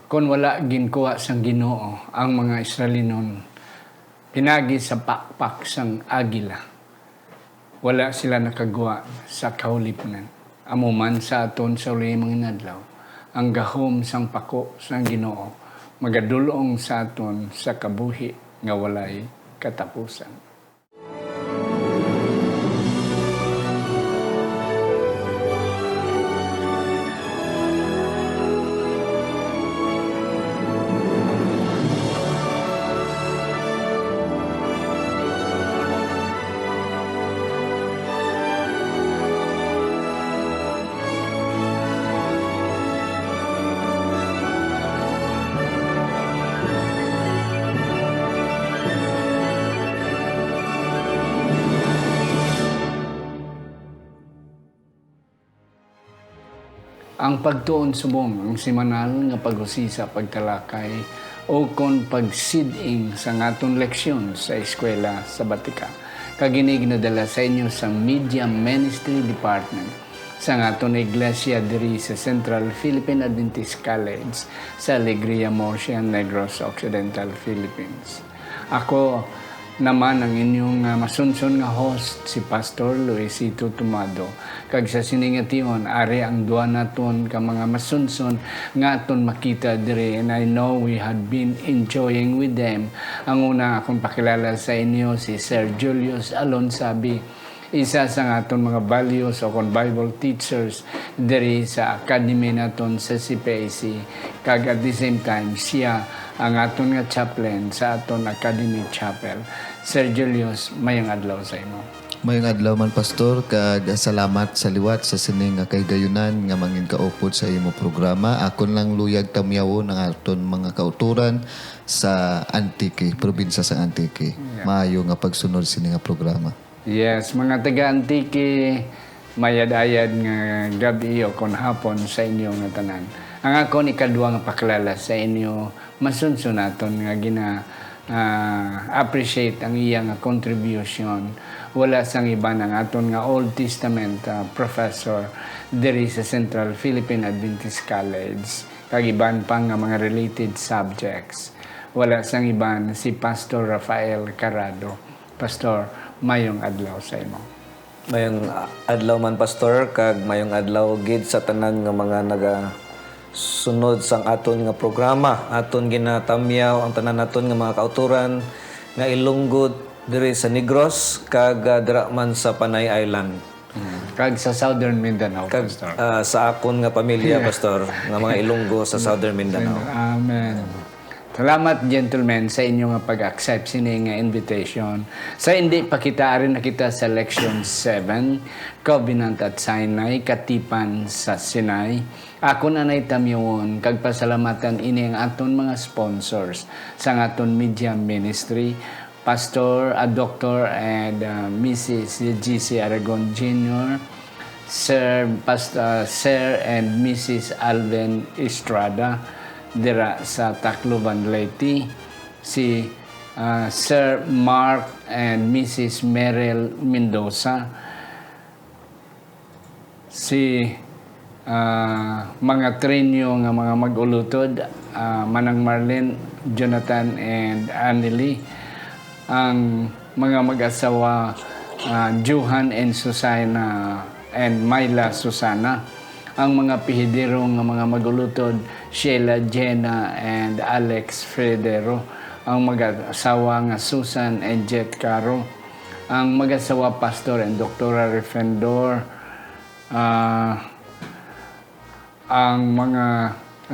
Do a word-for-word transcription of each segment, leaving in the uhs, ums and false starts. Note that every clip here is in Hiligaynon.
Kon wala ginkuha sang Ginoo ang mga Israelinon pinagi sa pakpak sang agila, wala sila nakagwa sa kahulipnan. Amo man sa aton sa ulihimong inadlaw, ang gahom sang pako sang Ginoo magadul-ong sa aton sa kabuhi nga walay katapusan. Ang pagtuon subong ang semanal nga pag-usisa, pagtalakay, o kon pagsid-ing sa aton leksyon sa eskwela sabatika. Kag ini ginadala sa inyo sang Media Ministry Department sang aton iglesia diri sa Central Philippine Adventist College sa Alegria, Murcia, Negros Occidental, Philippines. Ako naman ang inyong, ah, masunson nga host, si Pastor Luisito Tumado. Kag sa sini nga tion, ari ang duha naton ka mga masunson nga aton makita diri, and I know we had been enjoying with them. Ang una akong pakilala sa inyo si Sir Julius Alonsabi, isa sa nga aton mga values o kon Bible teachers diri sa academy naton sa C P I C, kag at the same time, siya ang aton nga chaplain sa aton Academy Chapel. Sir Julius, mayong adlaw sa imo. Mayong adlaw man, Pastor, kag salamat sa liwat sa sini nga kahigayunan nga mangin kaupod sa imo programa. Akon lang luyag tamyawon ang aton mga kautoran sa Antique, probinsya sa Antique. Yeah. Maayo nga pagsunod sini nga programa. Yes, mga taga Antique, mayad-ayad nga gab-i o kon hapon sa inyo nga tanan. Ang akon ikadwa nga pakilala sa inyo, masunson naton nga gina, ah, appreciate ang iya nga contribution. Wala sang iban ang aton nga Old Testament, ah, professor diri sa Central Philippine Adventist College, kag iban pa nga mga related subjects. Wala sang iban si Pastor Rafael Carado. Pastor, mayong adlaw sa imo. Mayong adlaw man, Pastor, kag mayong adlaw gid sa tanan nga mga nagasunod sang aton nga programa. Aton ginatamyaw ang tanan naton nga mga kautoran nga Ilonggo diri sa Negros kag, ah, dira man sa Panay Island. Mm. Kag sa Southern Mindanao, Kag, Pastor. ah, sa akon nga pamilya, Yeah. Pastor, nga mga Ilonggo sa Southern Mindanao. Amen. Salamat, gentlemen, sa inyo nga pag-accept sini nga invitation. Sa hindi pa kita, ari na kita sa Leksyon seven, Covenant at Sinai, Katipan sa Sinai. Ako na nay tamyawon kag pasalamatan ini ang aton mga sponsors sa aton media ministry, Pastor, ah, Doctor and, ah, Missus G C Aragon Junior, Sir, Past-, ah, Sir and Missus Alvin Estrada dira sa Tacloban, Leyte, si, ah, Sir Mark and Missus Merrill Mendoza, si, ah, mga trinyo nga mga mag-ulutod, ah, Manang Marlene, Jonathan, and Annelie, ang mga mag-asawa, ah, Johan and Susana, and Myla Susana, ang mga pihidero nga mga mag-ulutod, Sheila, Jenna, and Alex Fredero, ang mag-asawa nga Susan and Jet Caro, ang mag-asawa Pastor and Doktora Refendor, ah, ang mga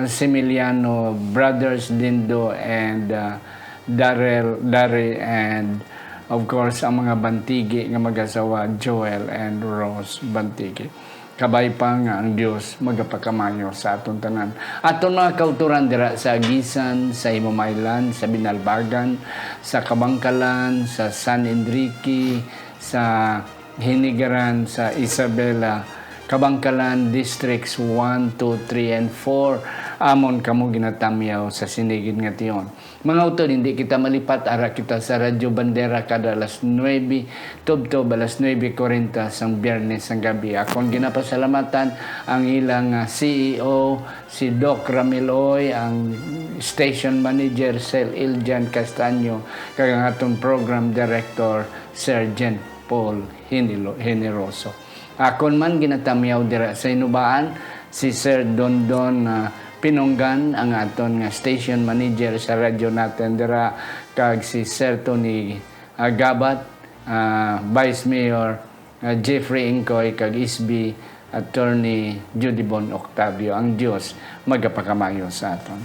Similiano brothers, Lindo and, ah, Darrell, Dari, and of course, ang mga Bantigi nga mag-asawa, Joel and Rose Bantigi. Kabay pa nga ang Dios magapakamayo sa aton tanan. Aton mga kautoran dira sa Aguisan, sa Himamaylan, sa Binalbagan, sa Kabangkalan, sa San Enrique, sa Hinigaran, sa Isabela, Kabangkalan, Districts one, two, three, and four. amon kamo ginatamyaw sa sini gid nga tion. Mga utod, hindi kita malipat, ara kita sa Radyo Bandera kada alas nuebe, tubtob alas nuebe kuwarenta sang Biyernes sang gabi. Akon ginapasalamatan ang ilang, ah, C E O, si Doc Ramil Oy, ang station manager, Sir Iljan Castaño, kag ang aton program director, Sir Jen Paul Hinilo-, Generoso. Akon man ginatamyaw dira sa Inubaan, si Sir Dondon, ah, Pinunggan, ang aton nga station manager sa radyo natin dira, kag si Sir Tony, ah, Gabat, ah, Vice Mayor, ah, Jeffrey Ingcoy, kag S B Attorney Judibon Octavio. Ang Dios magapakamayo sa aton.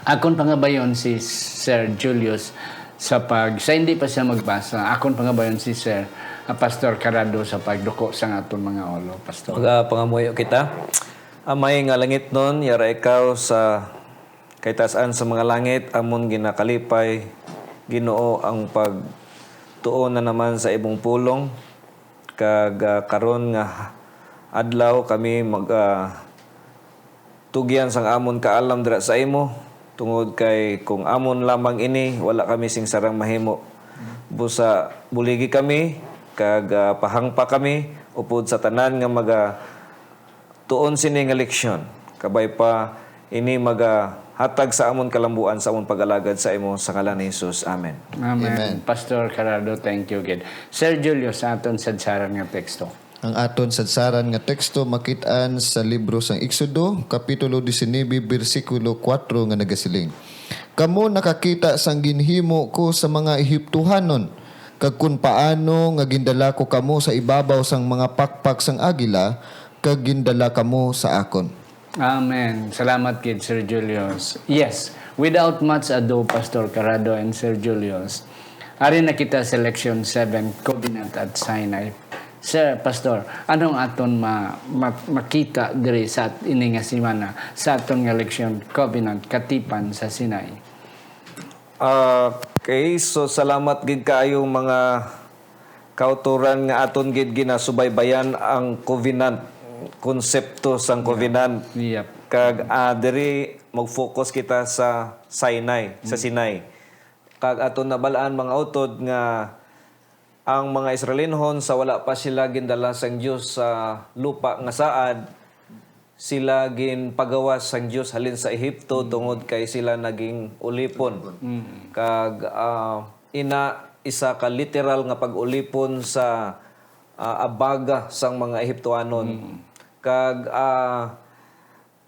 Akon pangabayon si Sir Julius sa pag, sa hindi pa siya magbasa, akon pangabayon si Sir, ah, Pastor Carado sa pagduko sa aton mga ulo, Pastor. Magapangamuyo kita. Amay nga langitnon, yara ikaw sa kaitas-an sa mga langit, amon ginakalipay, Ginoo, ang pagtuon na naman sa imong pulong, kag, ah, karon nga adlaw kami mag, ah, tugyan sang amon kaalam dira sa imo, tungod kay kung amon lamang ini, wala kami sing sarang mahimo. Busa, buligi kami, kag, ah, pahangpa kami upod sa tanan nga maga-, tuon sini nga leksyon. Kabay pa, ini magahatag sa amon kalambuan sa amon pag-alagad sa imo, sa ngalan ni Jesus. Amen. Amen. Amen. Pastor Carado, thank you gid. Sir Julio, sa aton sadsaran nga teksto. Ang aton sadsaran nga teksto makit-an sa libro sang Exodo, Kapitulo disinebe, bersikulo kuwatro, nga nagasiling, "Kamo nakakita sang ginhimo ko sa mga Egiptohanon, kag kon paano nga gindala ko kamo sa ibabaw sang mga pakpak sang agila, kag gindala kamo sa akon." Amen. Salamat gid, Sir Julius. Yes, without much ado, Pastor Carado and Sir Julius, ari na kita sa Leksyon seven, Covenant at Sinai. Sir, Pastor, anong aton ma-, ma-, makita diri sa at-, ini nga semana sa aton nga leksyon, Covenant, Katipan sa Sinai? Ah, okay, so salamat gid kaayo, mga kautoran, nga aton gid ginasubaybayan ang covenant, konsepto sang covenant. Yep. Kag, ah, diri mag-focus kita sa Sinai, sa Mm. Sinai. Kag aton nabalaan, mga utod, nga ang mga Israelinhon, sa wala pa sila gindala sang Dios sa lupa nga saad, sila ginpagawas sang Dios halin sa Egipto, Mm. tungod kay sila naging ulipon. Mm. Kag, ah, ina, isa ka literal nga pag-ulipon sa, ah, abaga sang mga Egiptohanon. Mm. Kag, ah,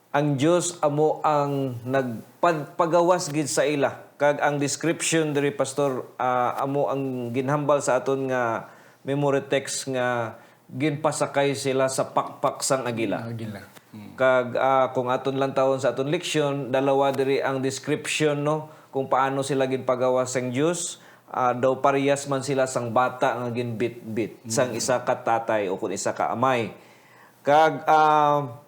ang Dios amo ang nagpad-, pagawas gid sa ila. Kag ang description diri, Pastor, ah, amo ang ginhambal sa aton nga memory text nga ginpasakay sila sa pakpak sang agila. Agila. Mm. Kag, ah, kung aton lantawon sa aton leksyon, dalawa diri ang description, no, kung paano sila ginpagawas sang Dios. Ah, daw parehas man sila sang bata nga ginbitbit sang Mm. isa ka tatay o kun isa ka amay. Kag, ah,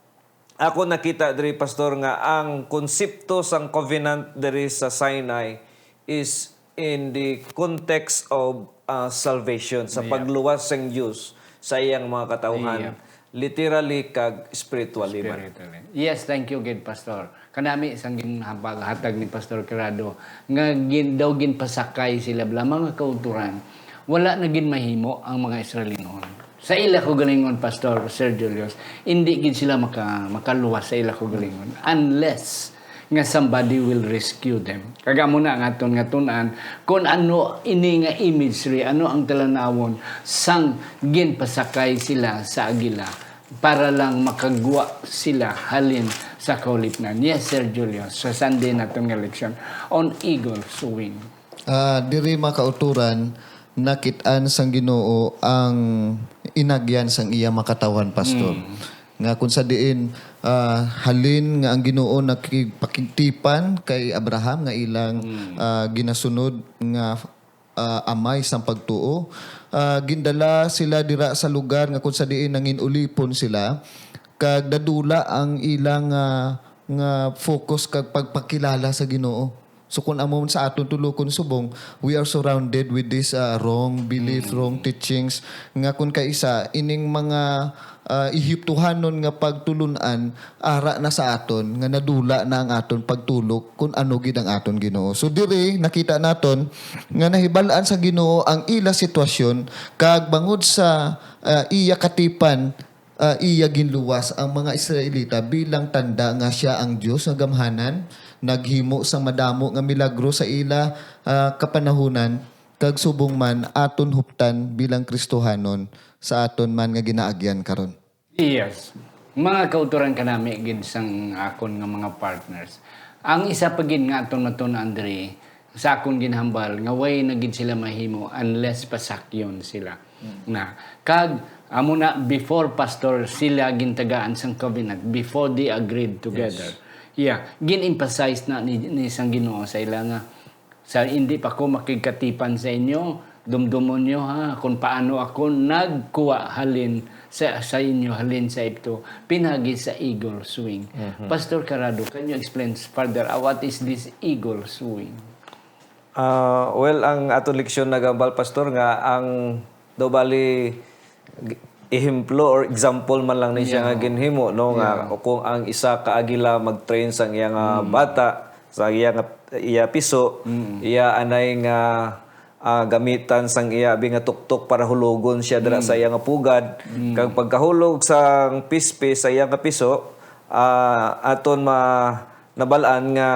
ako nakita diri, Pastor, nga ang konsepto sang covenant diri sa Sinai is in the context of, ah, salvation, sa Yeah. pagluwas sang Dios sa iyang mga katawhan, Yeah. literally kag spiritually man. Spiritually. Yes, thank you gid, Pastor. Kanami sang ginhatag ni Pastor Carado nga gin-, daw ginpasakay sila bala, mga kauturan, wala na gid mahimo ang mga Israelinhon. Sa ila ko galingon, Pastor Sir Julius, hindi gid sila maka-, makaluwas sa ila ko galingon unless nga somebody will rescue them. Kag amo na ang aton nga tun-an kung ano ini nga imagery, ano ang talanawon sang ginpasakay sila sa agila para lang makagwa sila halin sa kaulipnan. Yes, Sir Julius, sa Sunday naton nga leksyon on eagle's wing. Ah, diri, mga kauturan, nakit-an sang Ginoo ang inagyan sang iya makatawhan, Pastor. Mm. Nga kung sa diin, ah, halin nga ang Ginoo nakipakigtipan kay Abraham nga ilang, Mm. ah, ginasunod nga, ah, amay sang pagtuo, ah, gindala sila dira sa lugar nga kung sa diin nangin-ulipon sila, kag nadula ang ilang, ah, nga focus kag pagpakilala sa Ginoo. So, kung amo man sa aton tulokon subong, we are surrounded with this, ah, wrong belief, wrong teachings, nga kung kaisa, ining mga, ah, Ehiptohanon nga pagtulon-an, ara na sa aton, nga nadula na ang aton pagtulok kung ano gid ang aton Ginoo. So, diri, nakita naton nga nahibal-an sa Ginoo ang ila sitwasyon, kag bangod sa, ah, iya katipan, ah, iya ginluwas ang mga Israelita bilang tanda nga sia ang Dios nga gamhanan, naghimo sang madamo nga milagro sa ila, ah, kapanahunan, kag subong man aton huptan bilang Kristohanon sa aton man nga ginaagyan karon. Yes. Mga kautoran, kanami gid sang akon nga mga partners. Ang isa pa gid nga aton matun-an diri, sa akon ginhambal nga way na gid sila mahimo unless pasakyon sila. Mm. Na, kag amo na, before, Pastor, sila gintagaan sang covenant, before they agreed together. Yes. Yeah, gin-emphasize na ni, ni sang Ginoo sa ila nga, "Sa hindi pa ko makigkatipan sa inyo, dumdumon nyo, ha, kung paano ako nagkuha halin sa, sa inyo, halin sa Egipto, pinagi sa eagle swing." Mhm. Pastor Carado, can you explain further, ah, what is this eagle swing? Ah, well, ang aton leksyon nagambal, Pastor, nga ang daw bali g-, ehemplo or example man lang ni siya nga, yeah, ginhimo, no, nga, yeah, kung ang isa ka agila mag-train sang iya nga, mm, bata, sa iya nga, iya piso, mm, iya anay nga, ah, gamitan sang iya abi nga tuktok para hulogon siya dira, mm, sa iya nga pugad. Mm. Kag pagkahulog sang pispis sa iya nga piso, ah, aton ma-, nabal-an nga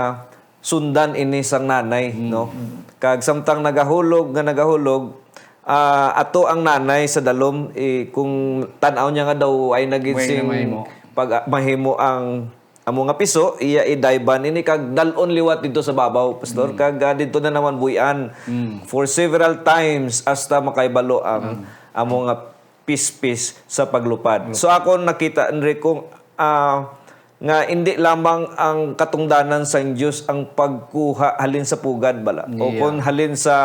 sundan ini sang nanay, mm, no? Mm. Kag samtang nagahulog nga nagahulog, ah, ato ang nanay sa dalom, eh, kung tan-aw niya nga daw ay na gid, way na sing mahimo, pag, ah, mahimo ang amo nga piso, iya idayban ini kag dal-on liwat didto sa babaw, Pastor. Mm. Kag, ah, didto na naman buy-an, mm, for several times hasta makahibalo ang, mm, amo nga pispis sa paglupad. Mm. So, ako nakita, Enrico, kung, ah, nga indi lamang ang katungdanan sang Dios ang pagkuha halin sa pugad bala, o, yeah, kung halin sa,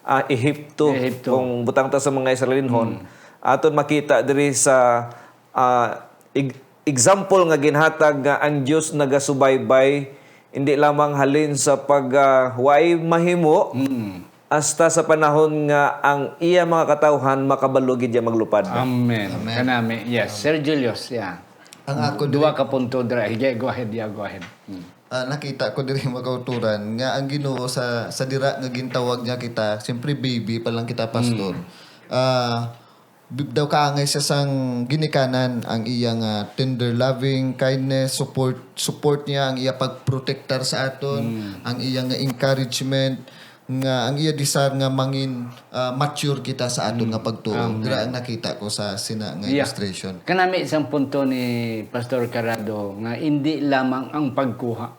ah, Ehipto, Ehipto, kung butang ta sa mga Israelinhon, mm, aton makita diri sa, ah, ig-, example nga ginhatag nga ang Dios nagasubaybay, indi lamang halin sa pag, ah, way mahimo, mm, hasta sa panahon nga ang iya mga katawhan makabalo gid niya maglupad. Amen. Amen. Kanami. Yes. Amen. Sir Julius, yeah. Ang ako diri, duwa ka punto dira. Sige, go ahead, yeah, go ahead. Hmm. Ah, nakita ko diri, mga kauturan, nga ang Ginoo sa, sa dira nga gintawag niya kita, siyempre baby pa lang kita, Pastor. Hmm. Ah, bi-, daw kaangay siya sang ginikanan, ang iya nga tender loving kindness, support, support niya, ang iya pagprotektar sa aton, mm, ang iya nga encouragement, nga ang iya desire nga mangin, ah, mature kita sa aton, mm, nga pagtuo. Amen. Dira ang nakita ko sa sina nga, yeah, illustration. Kanami isang punto ni Pastor Carado nga indi lamang ang pagkuha,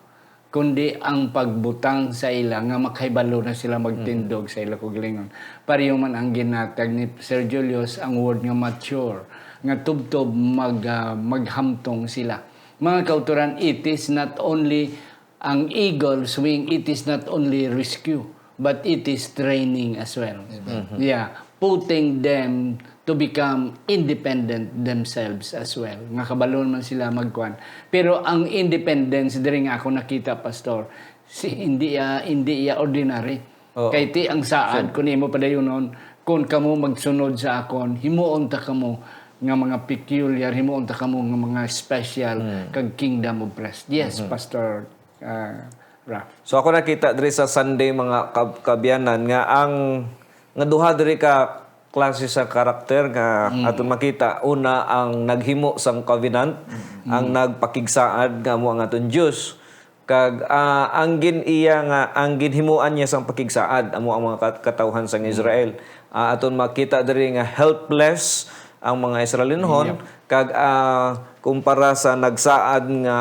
kundi ang pagbutang sa ila nga makahibalo na sila magtindog, mm, sa ila kaugalingon. Pareho man ang ginatag ni Sir Julius, ang word nga mature, nga tubtob mag-, ah, maghamtong sila. Mga kauturan, it is not only ang eagle's wing, it is not only rescue, but it is training as well. Amen. Mhm. Yeah, putting them to become independent themselves as well. Nga kabalo man sila magkuan. Pero ang independence diri nga ako nakita, Pastor, si, hindi iya, hindi iya ordinary. Oo. Kay ti ang saad, sure, kun imo padayunon, kun kamo magsunod sa akon, himuon ta kamo nga mga peculiar, himuon ta kamo nga mga special, mm, kag kingdom oppressed. Yes, mhm, Pastor, ah, Ralph. So, ako nakita diri sa Sunday, mga kab-, kabyanan, nga ang, nga duha diri ka klase sa karakter nga, mm, aton makita. Una, ang naghimo sang covenant, mm, ang nagpakigsaad nga amo ang aton Dios. Kag, ah, ang gin-, iya nga, ang ginhimuan niya sang pakigsaad, amo ang mga kat-, katawhan sang, mm, Israel. Ah, aton makita diri nga helpless ang mga Israelinhon, yep, kag, ah, kumpara sa nagsaad nga,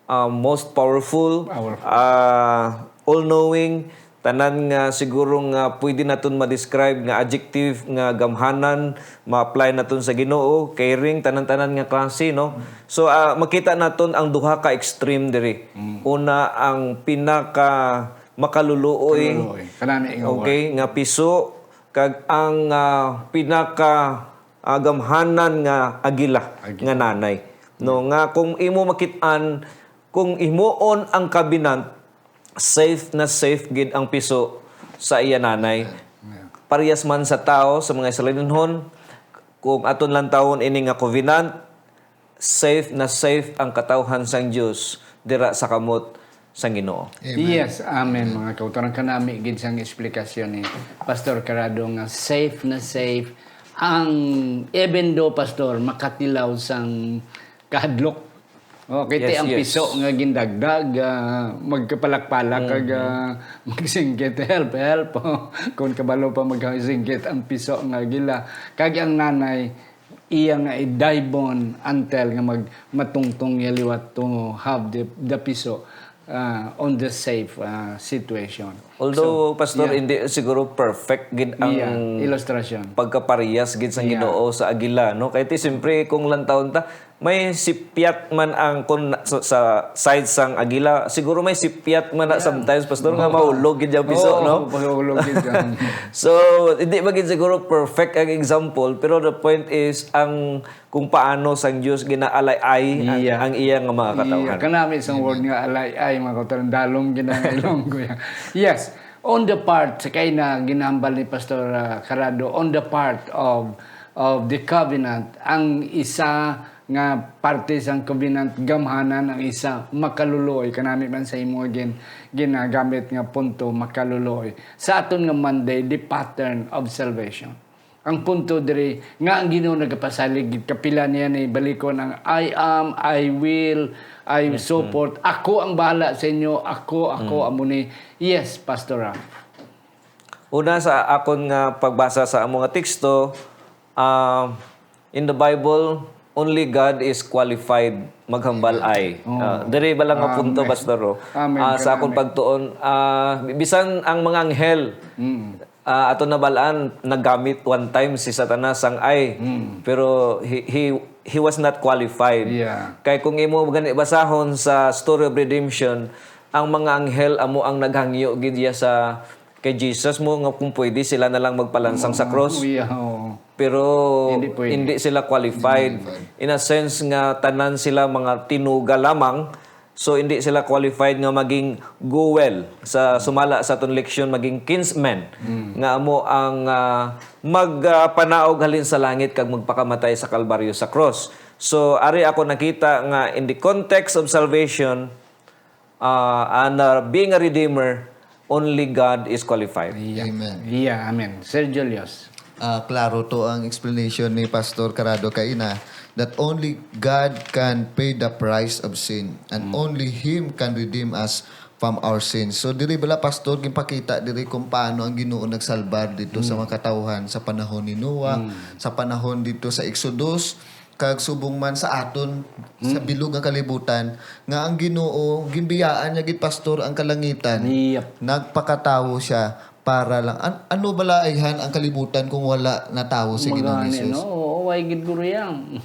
ah, most powerful, powerful, ah, all-knowing, tanan nga siguro nga pwede naton ma-describe nga adjective nga gamhanan, ma-apply naton sa Ginoo, caring, tanan-tanan nga klase, no? So, ah, makita naton ang duha ka extreme diri. Mm. Una, ang pinaka makaluluoy, kaluluoy, kanami nga, okay, war, nga piso, kag ang, ah, pinaka, ah, gamhanan nga agila, agila, nga nanay. No, mm, nga kung imo makit-an, kung himuon ang covenant, safe na safe gid ang piso sa iya nanay. Yeah. Parehas man sa tawo, sa mga Israelinhon, kung aton lantawon ini nga covenant, safe na safe ang katawhan sang Dios dira sa kamot sang Ginoo. Amen. Yes, amen, mga kautoran. Kanami gid sang esplikasyon ni Pastor Carado nga safe na safe ang, even though, Pastor, makatilaw sang kahadlok. Oh, kay Yes, ang yes. piso nga gindagdag, ah, magkapalakpalak kag, Mm-hmm. ah, magsinggit, "Help, help." Kung kabalo pa magsinggit ang piso nga gila. Kag ang nanay, iya nga i-dive on until nga mag-, matungtong iya liwat to have the, the piso, ah, on the safe, ah, situation. Although, So, Pastor, yeah. hindi siguro perfect gid ang Yeah, ilustrasyon. pagkaparehas gid sa Yeah. Ginoo sa agila, no? Kay ti, siyempre, kung lantawon ta, may sipyat man ang, kung na-, sa, sa side sang agila, siguro may sipyat man na Yeah. sometimes, Pastor, nga Oo. mahulog gid ang piso, Oo, no? mahulog gid yan. So, hindi ba gid siguro perfect ang example, pero the point is, ang, kung paano sang Dios ginaalay-ay ang, Yeah. ang iya nga mga katawhan. Yeah, kanami sang word nga alay-ay, mga kautoran, dalom gid ang ilong ko yan. Yes, on the part, sa kay na ginhambal ni Pastor, ah, Carado, on the part of, of the covenant, ang isa nga parte sang covenant, gamhanan, ang isa, makaluluoy. Kanami man sa imo gin-, ginagamit nga punto, makaluluoy. Sa aton nga Monday, the pattern of salvation. Ang punto diri nga ang Ginoo nagapasalig, kapila niya ni balikon ang "I am, I will, I Mm-hmm. support. Ako ang bahala sa inyo, ako, ako Mm. amo ni." Yes, Pastor Ralph. Una, sa akon nga pagbasa sa amo nga teksto, ah, in the Bible, only God is qualified maghambal ay. Oh. Ah, diri ba lang nga punto, Amen. Pastor, oh? Amen. Ah, sa akon Kanami. pagtuon, ah, bisan ang mga anghel, Mm. ah, ato nabalaan, nagamit one time si Satanas sang ay. Mm. Pero he, he, he was not qualified. Yeah. Kay kung imo gani basahon sa story of redemption, ang mga anghel amo ang naghangyo gid iya sa kay Jesus mo nga kung pwede sila na lang magpalansang sa Mm, cross. yeah, oo. Pero Hindi pwede. hindi sila qualified. Hindi qualified. In a sense nga tanan sila mga tinuga lamang, so hindi sila qualified nga maging guwel sa sumala sa aton leksyon, maging kinsmen, Mm. nga amo ang, ah, mag, ah, panaog halin sa langit kag magpakamatay sa Kalbaryo sa cross. So, ari ako nakita nga in the context of salvation, ah, and, ah, being a redeemer, only God is qualified. Yeah. Amen. Yeah, amen. Sir Julius. Ah, klaro to ang explanation ni Pastor Carado kaina, that only God can pay the price of sin and Mm. only Him can redeem us from our sins. So, diri bala, Pastor, ginpakita diri kung paano ang Ginoo nagsalbar dito sa Mm. mga katawhan sa panahon ni Noah, Mm. sa panahon dito sa Exodus, kag subong man sa aton, sa Hmm. bilog nga kalibutan, nga ang Ginoo, ginbiyaan niya gid, Pastor, ang kalangitan. Yep. Nagpakatawo siya para lang. An-, ano bala ayhan ang kalibutan kung wala na tawo si Ginoong Magani, Jesus? No? Oo, why gid guro yang?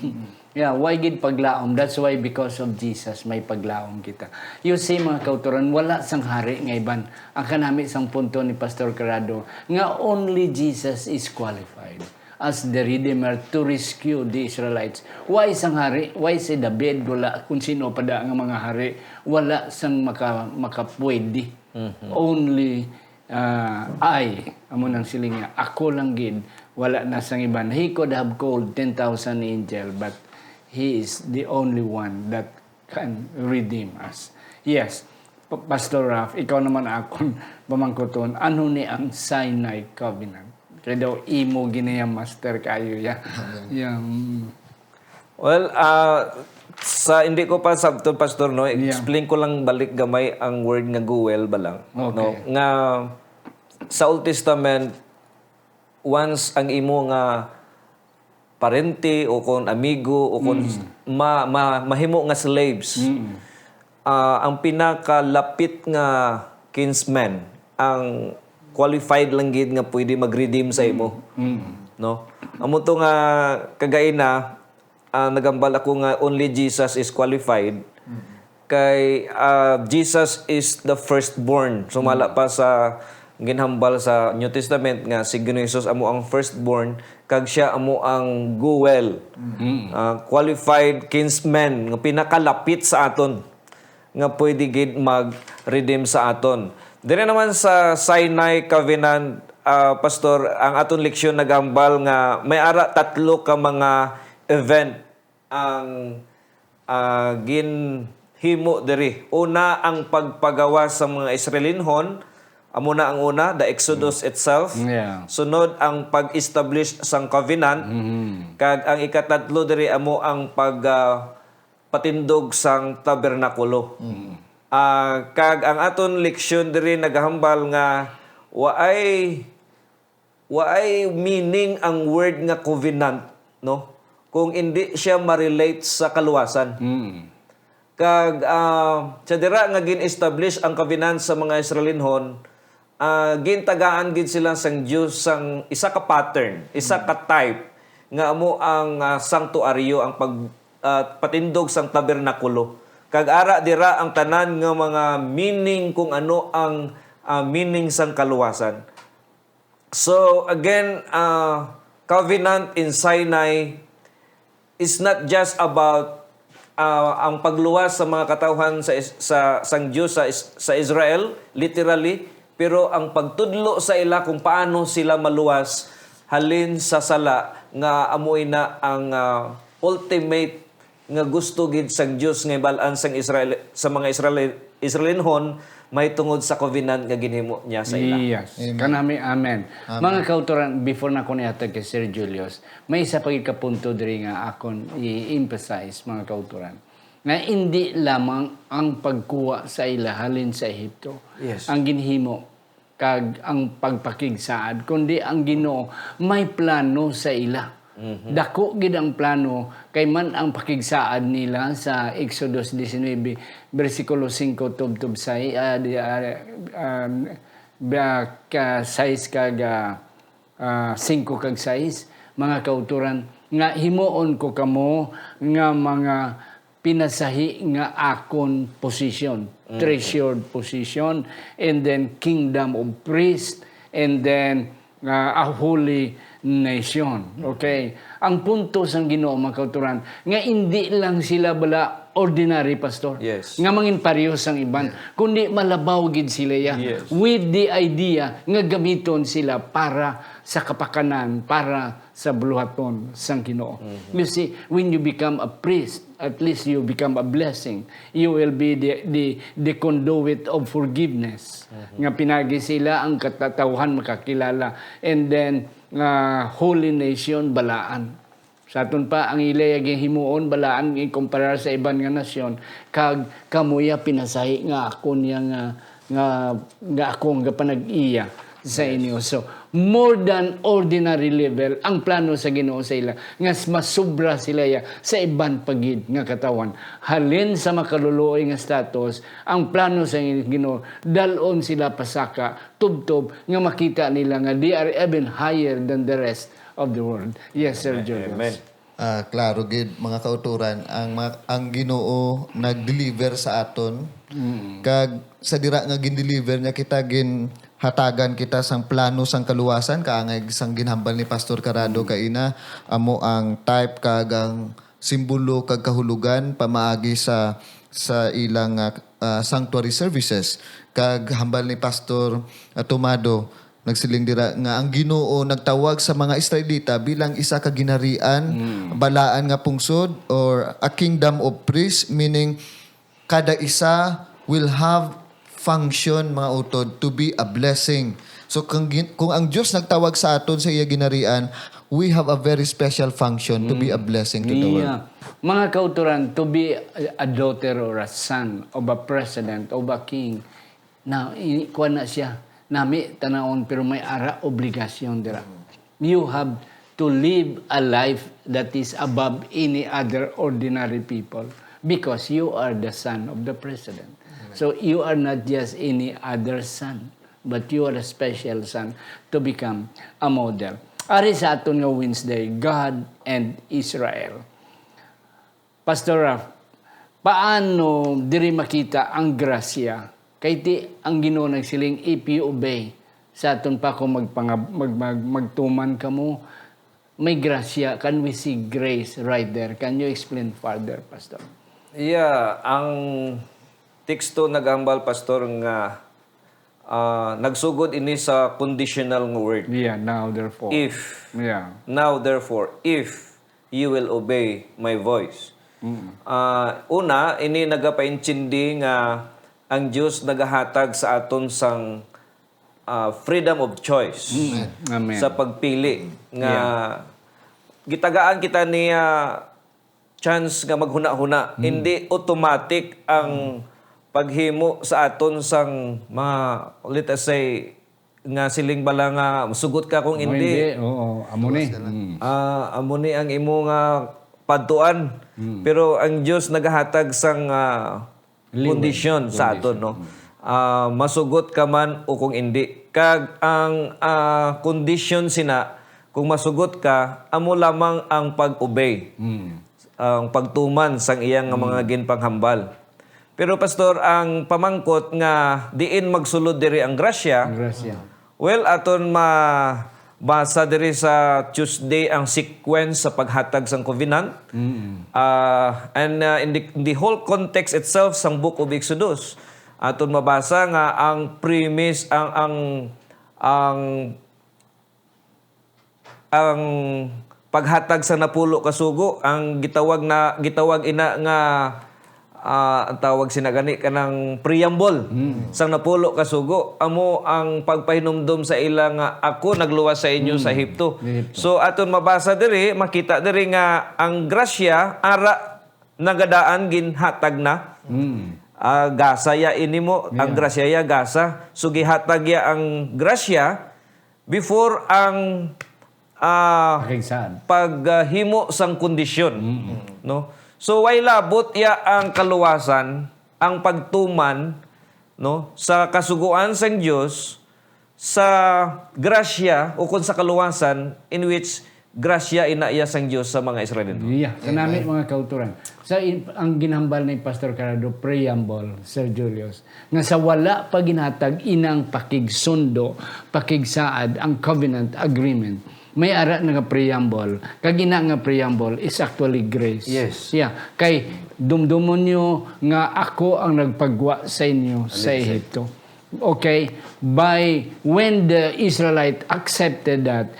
Yeah, why gid paglaom? That's why, because of Jesus, may paglaom kita. You see, mga kautoran, wala sang hari nga iban. Ang kanami sang punto ni Pastor Carado, nga only Jesus is qualified as the Redeemer to rescue the Israelites. Why sang hari? Why si David? Wala, kung sino pa da nga mga hari, wala sang maka-, makapwede. Mhm. Only, ah, I, amo nang siling niya, ako lang gid, wala na sang iban. He could have called ten thousand angel, but he is the only one that can redeem us. Yes, Pa-, Pastor Ralph, ikaw naman akon pamangkuton, ano ni ang Sinai Covenant? Kay daw imo gini ang master kayo, ya. Amen. Ya, mm. Well, ah, sa hindi ko pa sabton, Pastor, no, Yeah. explain ko lang balik gamay ang word nga guwel ba lang, Okay. no? Nga sa Old Testament, once ang imo nga parente o kon amigo o kon Mm. ma-, ma-, mahimo nga slaves, Mm. ah, ang pinakalapit nga kinsman, ang qualified lang gid nga pwede mag-redeem sa imo. Mm. No? Amo to nga kagaina, ah, nagambal ako nga only Jesus is qualified. Mm. Kay, ah, Jesus is the firstborn. Sumala Mm. pa sa ginhambal sa New Testament nga si Ginoong Jesus amo ang firstborn, kag siya amo ang guwel, Mm. ah, qualified kinsman nga pinakalapit sa aton. nga pwede gid mag-redeem sa aton. Diri naman sa Sinai Covenant, ah, Pastor, ang aton leksyon nagambal nga may ara tatlo ka mga event ang, ah, ginhimo diri. Una, ang pagpagawa sa mga Israelinhon, amo na ang una, the Exodus itself. Yeah. Sunod, ang pag-establish sang covenant. Mhm. Kag ang ikatatlo diri amo ang pag, ah, patindog sang tabernakulo. Mm. Ah, kag ang aton leksyon diri nagahambal nga waay, waay meaning ang word nga covenant, no? Kung indi siya ma-relate sa kaluwasan. Mm. Kag, ah, sa dira nga gin-establish ang covenant sa mga Israelinhon, ah, gintagaan gid sila sang Dios sang isa ka pattern, isa ka type nga amo ang, ah, sanctuaryo, ang pag, ah, patindog sang tabernakulo. Kag ara dira ang tanan nga mga meaning kung ano ang, ah, meaning sang kaluwasan. So, again, ah, covenant in Sinai is not just about, ah, ang pagluwas sa mga katawhan sa is-, sa, sang Dios sa is-, sa Israel, literally, pero ang pagtudlo sa ila kung paano sila maluwas halin sa sala nga amo ina ang, ah, ultimate nga gusto gid sang Dios nga hibal-an sang Israel, sa mga Israel, Israelinhon mahitungod sa covenant nga ginhimo niya sa ila. Yes. Amen. Kanami, amen. Amen. Mga kautoran, before na ko nihatag kay Sir Julius, may isa pa gid ka punto diri nga akon i-emphasize, mga kautoran, nga indi lamang ang pagkuha sa ila halin sa Ehipto Yes. ang ginhimo kag ang pagpakigsaad, kundi ang Ginoo may plano sa ila. Mhm. Dako gid ang plano, kay man ang pakigsaad nila sa Exodus diecinuebe, bersikulo singko tubtob say-, ah, di, ah, ah, ba, ka, sais kag, ah, ah, singko kag sais, mga kautoran, nga himuon ko kamo nga mga pinasahi nga akon position, Mm. treasured position, and then kingdom of priest, and then, uh, a holy nation. Okay? Ang punto sang Ginoo, mga kautoran, nga indi lang sila bala ordinary, Pastor, Yes. nga mangin pareho sang iban, Yeah. kundi malabaw gid sila, ya, Yes. with the idea nga gamiton sila para sa kapakanan, para sa buluhaton sang Ginoo. Mhm. You see, when you become a priest, at least you become a blessing. You will be the, the, the conduit of forgiveness. Mhm. Nga pinagi sila ang katatawhan makakilala. And then, nga holy nation, balaan. Sa aton pa, ang ila ya ginhimuon, balaan ikumparar sa iban nga nasyon, kag kamo ya pinasahi nga akon ya nga nga, nga ako ang gapanag-iya sa Yes. inyo. So, more than ordinary level ang plano sa Ginoo sa ila, nga s-, masubra sila ya sa iban pa gid nga katawhan. Halin sa makaluluoy nga status, ang plano sa Ginoo, dal-on sila pasaka, tubtob nga makita nila nga they are even higher than the rest of the world. Yes, Sir Amen. Julius. Amen. Ah, klaro gid, mga kautoran, ang ma-, ang Ginoo nag-deliver sa aton. Mm. Kag sa dira nga gin-deliver niya kita, ginhatagan kita sang plano sang kaluwasan, kaangay sang ginhambal ni Pastor Carado Mm. kaina, amo ang type kag ang simbolo kag kahulugan pamaagi sa, sa ilang, ah, ah, sanctuary services. Kag hambal ni Pastor, ah, Tomado, nagsiling dira nga ang Ginoo nagtawag sa mga Israelita bilang isa ka ginharian, Mm. balaan nga pungsod, or a kingdom of priests, meaning kada isa will have function, mga utod, to be a blessing. So, kung gin-, kung ang Dios nagtawag sa aton sa iya ginharian, we have a very special function to be a Mm. blessing to the world. Yeah. Mga kautoran, to be a, a daughter or a son of a president, of a king, Na, i-, kuwan na siya. Nami, tanawon, pero may ara obligasyon dira. Mm. You have to live a life that is above any other ordinary people because you are the son of the president. Amen. So, you are not just any other son, but you are a special son to become a model. Ari sa aton nga Wednesday, God and Israel. Pastor Ralph, paano diri makita ang grasya? Kay ti ang Ginoo nagsiling, "If you obey," sa aton pa kung magpangab-, mag-, mag-, magtuman kamo, may grasya. Can we see grace right there? Can you explain further, Pastor? Yeah, ang teksto naghambal, Pastor, nga, ah, nagsugod ini sa conditional nga word. Yeah, now therefore. If. Yeah. Now therefore, if you will obey my voice. Mm. Ah, una, ini nagapaintindi nga ang Dios nagahatag sa aton sang, ah, freedom of choice. Mm. Amen. Sa pagpili nga Yeah. gitagaan kita niya chance nga maghuna-huna. Mm. Hindi automatic ang paghimo sa aton sang mga, let us say, nga siling bala nga sugot ka kung Oh, hindi. hindi. Oo, amo ni. Luwas na lang. Mm. Ah, amo ni ang imo nga padtuan. Mm. Pero ang Dios nagahatag sang, ah, Leeway. kondisyon sa Kondisyon. aton, no? Mm. Ah, masugot ka man o kung hindi. Kag ang, ah, kondisyon sina, kung masugot ka, amo lamang ang pag-obey. Mm. Ang pagtuman sang iya nga mga Mm. ginpanghambal. Pero, Pastor, ang pamangkot nga diin magsulod diri ang grasya, Ang grasya. well, aton mabasa diri sa Tuesday ang sequence sa paghatag sang covenant. Mm. Ah, and, ah, in the, in the whole context itself sang Book of Exodus, aton mabasa nga ang premise, ang, ang, ang ang paghatag sa napulo ka sugo, ang gitawag na, gitawag ina nga, ah, ang tawag sina gani kanang preamble Mm. sang napulo ka sugo, amo ang pagpahinumdom sa ila nga, "Ako nagluwas sa inyo Mm. sa Ehipto." Ehipto. So, aton mabasa diri, makita diri nga ang grasya ara nagadaan ginhatag na. Mm. Ah, gasa ya ini mo, ang Yeah. grasya ya gasa. So, gihatag ya ang grasya before ang, ah, Pakigsaad. paghimo sang kondisyon, Mm. no? So, way labot ya ang kaluwasan, ang pagtuman, no, sa kasugoan sang Dios, sa grasya, o kon sa kaluwasan, in which grasya ina iya sang Dios sa mga Israelino. Yeah, kanami, Amen. mga kauturan. Sa in-, ang ginhambal ni Pastor Carado, preamble, Sir Julius, nga sa wala pa ginhatag inang pakigsundo, pakigsaad, ang covenant agreement, may ara na nga preamble. Kag ina nga preamble is actually grace. Yes. Yeah. Kay dumdumon nyo nga ako ang nagpagwa sa inyo sa Alin sa Ehipto. Okay? By when the Israelite accepted that,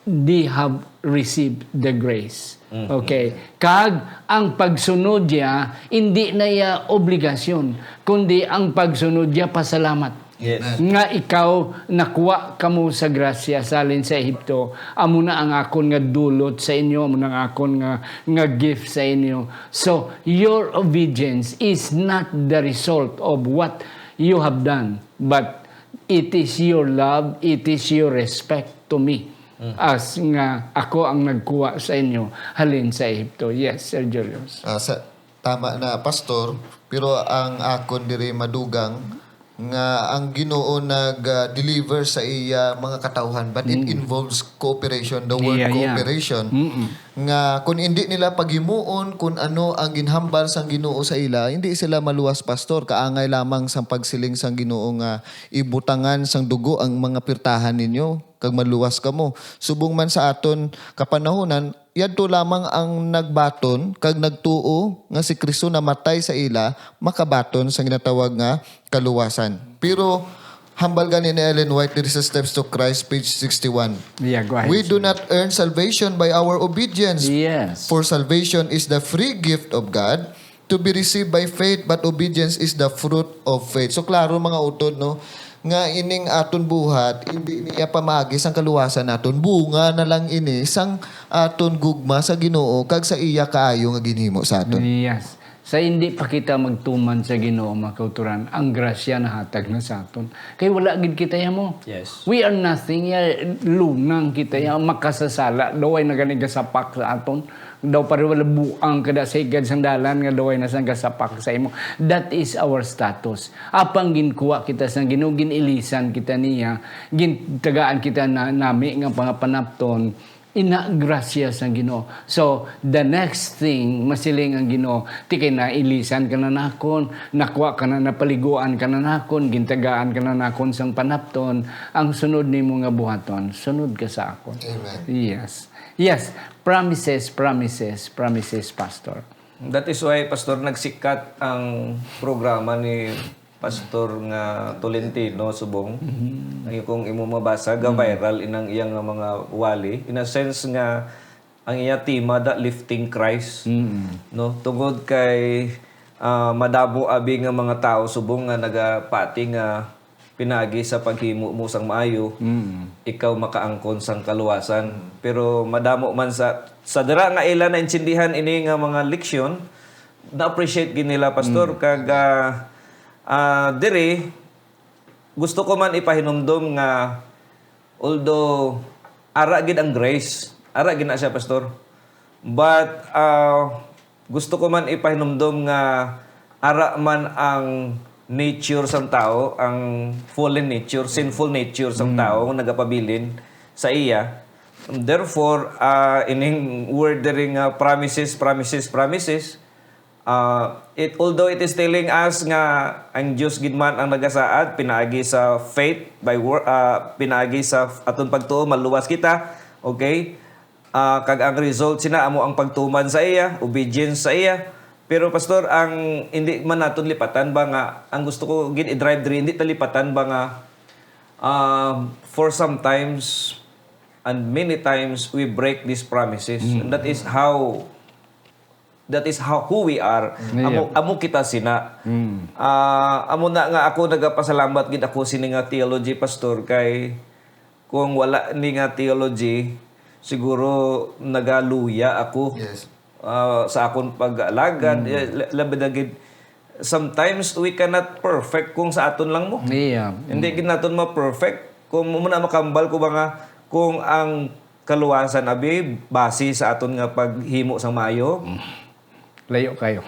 they have received the grace. Mm. Okay? Kag ang pagsunod niya, hindi na iya obligasyon, kundi ang pagsunod niya pasalamat. Yes. Nga ikaw nakuha kamo sa grasya sa halin sa Ehipto, amo na ang akon nga dulot sa inyo, amo na ang akon nga, nga gift sa inyo. So, your obedience is not the result of what you have done, but it is your love, it is your respect to me, Mm. as nga ako ang nagkuha sa inyo halin sa Ehipto. Yes, Sir Julius. Ah, sa, tama na, Pastor, pero ang akon diri madugang nga ang Ginoo nag, ah, deliver sa iya mga katawhan, but it Mm. involves cooperation, the word Yeah, yeah. cooperation. Mm-mm. Nga kun indi nila paghimuon kun ano ang ginhambal sang Ginoo sa ila, hindi sila maluwas, Pastor. Kaangay lamang sang pagsiling sang Ginoo nga, "Ibutangan sang dugo ang mga pirtahan ninyo, kag maluwas kamo." Subong man sa aton kapanahunan, yadto lamang ang nagbaton kag nagtuo nga si Cristo namatay sa ila, makabaton sang ginatawag nga kaluwasan. Pero hambal gani ni Ellen White diri sa Steps to Christ, page sixty-one. Yeah, go ahead, "We do sir. not earn salvation by our obedience. Yes. For salvation is the free gift of God, to be received by faith, but obedience is the fruit of faith." So, klaro, mga utod, no, nga ining aton buhat, hindi niya pamagi sang kaluwasan naton. Bunga na lang ini sang aton gugma sa Ginoo kag sa iya kaayo nga ginhimo sa aton. Yes. Sa hindi pa kita magtuman sa Ginoo, mga kauturan, ang grasya nahatag na sa aton. Kay wala gid kita yamo. Yes. We are nothing. Ya, lunang kita ya, makasasala. Daw ay nagani gasapak sa aton. Daw pariwala buang kada sa higad sang dalan nga daw ay nasang gasapak sa imo. That is our status. Apang ginkuha kita sang Ginoo, gin-ilisan kita niya, gintagaan kita na, nami nga pangapanapton, ina grasya sang Ginoo. So, the next thing, masiling ang Ginoo, "Ti kay nailisan ka na nakon, nakuha ka na, napaliguan ka na nakon, gintagaan ka na nakon sang panapton, ang sunod nimo nga buhaton, sunod ka sa akon." Amen. Yes. Yes. Promises, promises, promises, Pastor. That is why, Pastor, nagsikat ang programa ni Pastor nga Tolentino subong. Ang kung imo mabasa, ga-viral inang iya nga mga wali. In a sense nga, ang iya tema da, Lifting Christ. No? Tungod kay, ah, madamo abi nga mga tao subong nga nagapati nga pinagi sa paghimo mo sang maayo, ikaw makaangkon sang kaluwasan. Pero madamo man sa, sa dira nga ila naintindihan ini nga mga leksyon, na-appreciate gid nila, Pastor, kag, ah, ah, diri, gusto ko man ipahinumdom nga, although ara gid ang grace, ara gid na siya, Pastor. But, ah, gusto ko man ipahinumdom nga ara man ang nature sang tao, ang fallen nature, sinful nature sang tao nga nagapabilin sa iya. Therefore, ah, ining word diri nga promises, promises, promises, ah, it, although it is telling us nga ang Dios gid man ang nagasaad pinaagi sa faith by wor-, ah, pinaagi sa aton pagtuo, maluwas kita, okay? Ah, kag ang result sina amo ang pagtuman sa iya, obedience sa iya. Pero, Pastor, ang hindi man naton lipatan ba nga, ang gusto ko gid i-drive diri, hindi ta lipatan ba nga, um, for sometimes and many times we break these promises. And that is how, that is how, who we are. Amo, amo kita sina. Ah, amo na nga ako nagapasalamat gid ako sini nga theology, Pastor, kay kung wala ni nga theology, siguro nagaluya ako, ah, sa akon pag-alagad. Eh, la-, labi na gid, sometimes we cannot perfect kung sa aton lang mo. Hindi gid naton ma-perfect. Kung mo na makambal ko ba nga, kung ang kaluwasan abi base sa aton nga paghimo sang maayo, Layo kayo.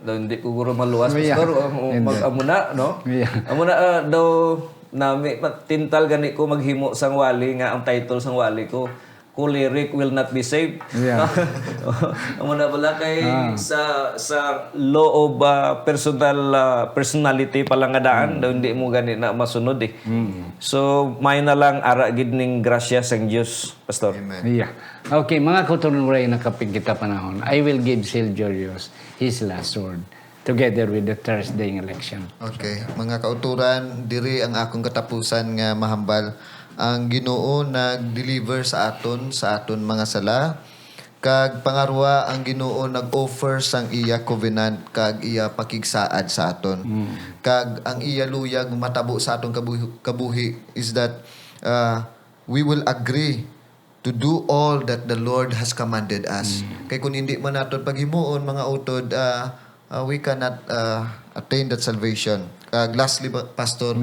Daw hindi ko guro maluwas, Pastor. Amo, mag-, amo na, no? Amo na, ah, daw nami, ma-, tintal gani ko maghimo sang wali nga ang title sang wali ko, "Choleric will not be saved." Amo na pala kay sa, sa law of, ah, personal, ah, personality pala nga daan, daw hindi mo gani na masunod eh. So, may na lang ara gid ning grasya sang Dios, Pastor. Okay, mga kauturan, wala nakapin kita panahon. I will give Sir Georgios his last word together with the Thursday election. Okay, mga kauturan, diri ang akong katapusan nga mahambal. Ang Ginoo nag-deliver sa aton sa aton mga sala, kag pangarwa ang Ginoo nag-offer sang iya covenant kag iya pakigsaad sa aton. Kag ang iya luyag matabo sa aton kabuhi, kabuhi is that, uh, we will agree to do all that the Lord has commanded us. Kay kung hindi man naton paghimuon, mga utod, ah, ah, we cannot, ah, attain that salvation. Kag lastly, ba, Pastor,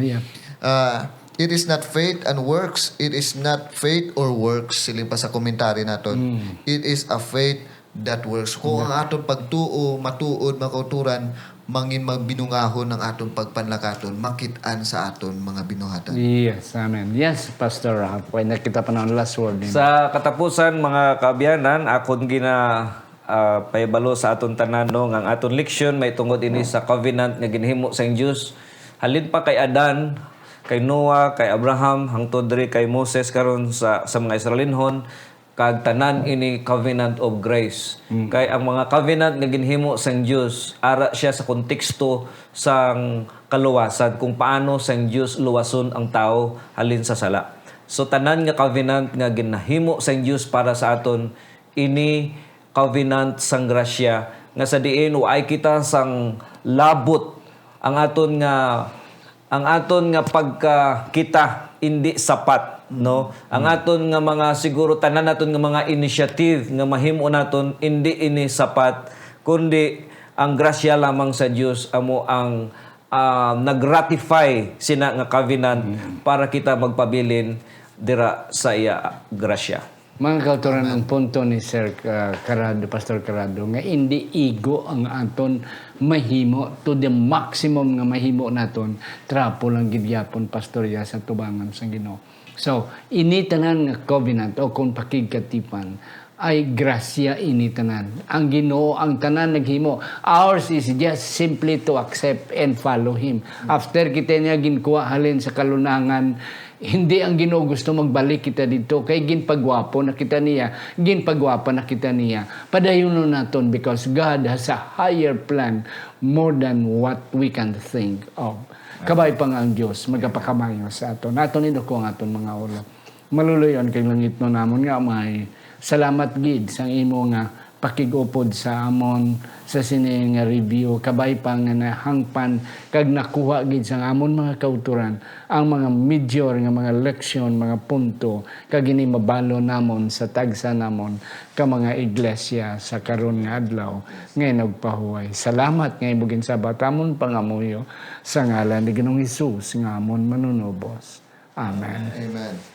ah, it is not faith and works, it is not faith or works, siling pa sa commentary naton. It is a faith that works. Kung ang aton pagtuo matuod, mga kauturan, mangin magbinungahon ang aton pagpanlakaton, makit-an sa aton mga binuhatan. Yes, amen. Yes, Pastor Ralph, pwede na kita pa ng last word. Sa katapusan, mga kaabyanan, akon gina, ah, pahibalo sa aton tanan, no, nga ang aton leksyon may tungod ini sa covenant nga ginhimo sang Dios halin pa kay Adan, kay Noah, kay Abraham, hangtod diri kay Moses karon sa, sa mga Israelinhon, kag tanan ini covenant of grace. Kay ang mga covenant nga ginhimo sang Dios, ara siya sa konteksto sang kaluwasan, kung paano sang Dios luwason ang tawo halin sa sala. So, tanan nga covenant nga ginahimo sang Dios para sa aton, ini covenant sang grasya, nga sa diin waay kita sang labot ang aton nga ang aton nga pagkakita indi sapat, no? Ang aton nga mga, siguro, tanan naton nga mga initiative nga mahimo naton, indi ini sapat, kundi ang grasya lamang sa Dios amo ang, ah, nag-ratify sina nga covenant para kita magpabilin dira sa iya grasya. Mga kauturan, ang punto ni Sir, ah, Carado, Pastor Carado, nga indi igo ang aton mahimo to the maximum nga mahimo naton, trapo lang gid gyapon, Pastor, ya sa tubangan sang Ginoo. So, ini tanan nga covenant o kung pakigkatipan ay grasya ini tanan. Ang Ginoo ang tanan naghimo. Ours is just simply to accept and follow Him. After kita niya ginkuha halin sa kalunangan, Hindi ang Ginoo gusto magbalik kita dito, kay ginpagwapo na kita niya, ginpagwapa na kita niya. Padayonon naton, because God has a higher plan more than what we can think of. Kabay pa nga ang Dios magapakamayo sa aton. Aton iduko ang aton mga ulo. Maluluy-on kag langitnon namon nga Amay, salamat gid sang imo nga pakig-upod sa amon sa sini nga review, kabay pa nga nahangpan kag nakuha gid sang amon mga kautoran ang mga major nga mga leksyon, mga punto, kag ini mabalo namon sa tagsa namon ka mga iglesia sa karon nga adlaw nga nagpahuway. Salamat nga imo ginsabat amon pangamuyo sa ngalan ni Ginoong Hesus nga amon Manunubos. Amen. Amen.